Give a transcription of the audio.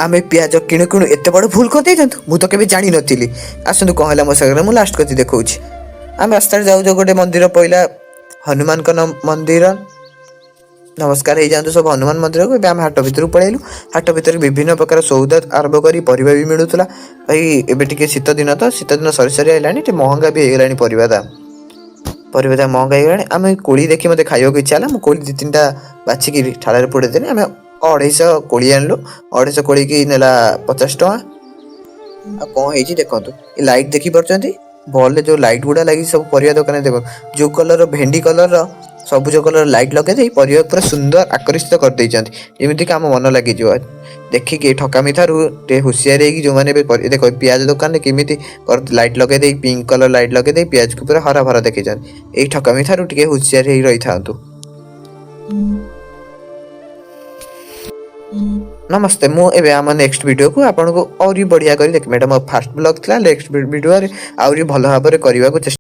ଆମେ ପିଆଜ କିଣୁ କିଣୁ ଏତେ ବଡ଼ ଭୁଲ କରିଦେଇଥାନ୍ତୁ, ମୁଁ ତ କେବେ ଜାଣିନଥିଲି। ଆସନ୍ତୁ, କ'ଣ ହେଲା ମୋ ସାଙ୍ଗରେ, ମୁଁ ଲାଷ୍ଟ କରି ଦେଖାଉଛି। ଆମେ ରାସ୍ତାରେ ଯାଉ ଯାଉ ଗୋଟେ ମନ୍ଦିର ପଇଲା, ହନୁମାନଙ୍କ ମନ୍ଦିର। ନମସ୍କାର ହେଇଯାଆନ୍ତୁ ସବୁ ହନୁମାନ ମନ୍ଦିରକୁ। ଏବେ ଆମେ ହାଟ ଭିତରକୁ ପଳେଇଲୁ। ହାଟ ଭିତରେ ବିଭିନ୍ନ ପ୍ରକାର ସଉଦା ଆରମ୍ଭ କରି ପରିବା ବି ମିଳୁଥିଲା। ଭାଇ, ଏବେ ଟିକେ ଶୀତ ଦିନ ତ, ଶୀତ ଦିନ ସରି ସରି ଆଇଲାଣି, ଟିକେ ମହଙ୍ଗା ବି ହେଇଗଲାଣି ପରିବା ଦାମ। ପରିବା ଦାମ ମହଙ୍ଗା ହେଇଗଲାଣି। ଆମେ କୋଳି ଦେଖି ମୋତେ ଖାଇବାକୁ ଇଚ୍ଛା ହେଲା। ମୁଁ କୋଳି ଦୁଇ ତିନିଟା ବାଛିକି ଥାଳରେ ପୁରେଇଦେଲି। ଆମେ 250 କୋଳି ଆଣିଲୁ। 250 କୋଳିକି ନେଲା 50 ଟଙ୍କା। ଆଉ କ'ଣ ହେଇଛି ଦେଖନ୍ତୁ। ଏ ଲାଇଟ୍ ଦେଖିପାରୁଛନ୍ତି? ବଲ୍ରେ ଯେଉଁ ଲାଇଟ୍ ଗୁଡ଼ା ଲାଗିଛି ସବୁ ପରିବା ଦୋକାନରେ ଦେଖନ୍ତୁ। ଯେଉଁ କଲର୍, ଭେଣ୍ଡି କଲର୍ର, ସବୁଜ କଲର୍ ଲାଇଟ୍ ଲଗେଇ ଦେଇ ପରିବା ପୁରା ସୁନ୍ଦର ଆକର୍ଷିତ କରିଦେଇଛନ୍ତି, ଯେମିତିକି ଆମ ମନ ଲାଗିଯିବ ଦେଖିକି। ଠକାମି ଠାରୁ ଟିକେ ହୁସିଆର ହେଇକି ଯେଉଁମାନେ ଏବେ ଦେଖ, ପିଆଜ ଦୋକାନରେ କେମିତି ଲାଇଟ୍ ଲଗେଇ ଦେଇ, ପିଙ୍କ କଲର୍ ଲାଇଟ୍ ଲଗେଇ ଦେଇ ପିଆଜକୁ ପୁରା ହରା ଭରା ଦେଖେଇଛନ୍ତି। ଏଇ ଠକାମି ଠାରୁ ଟିକେ ହୁସିଆର ହେଇ ରହିଥାନ୍ତୁ। ନମସ୍ତେ। ମୁଁ ଏବେ ଆମ ନେକ୍ସଟ ଭିଡ଼ିଓକୁ ଆପଣଙ୍କୁ ଆହୁରି ବଢ଼ିଆ କରି ଦେଖିବି। ଏଇଟା ମୋ ଫାଷ୍ଟ ବ୍ଲଗ୍ ଥିଲା। ନେକ୍ସଟ ଭିଡ଼ିଓରେ ଆହୁରି ଭଲ ଭାବରେ କରିବାକୁ ଚେଷ୍ଟା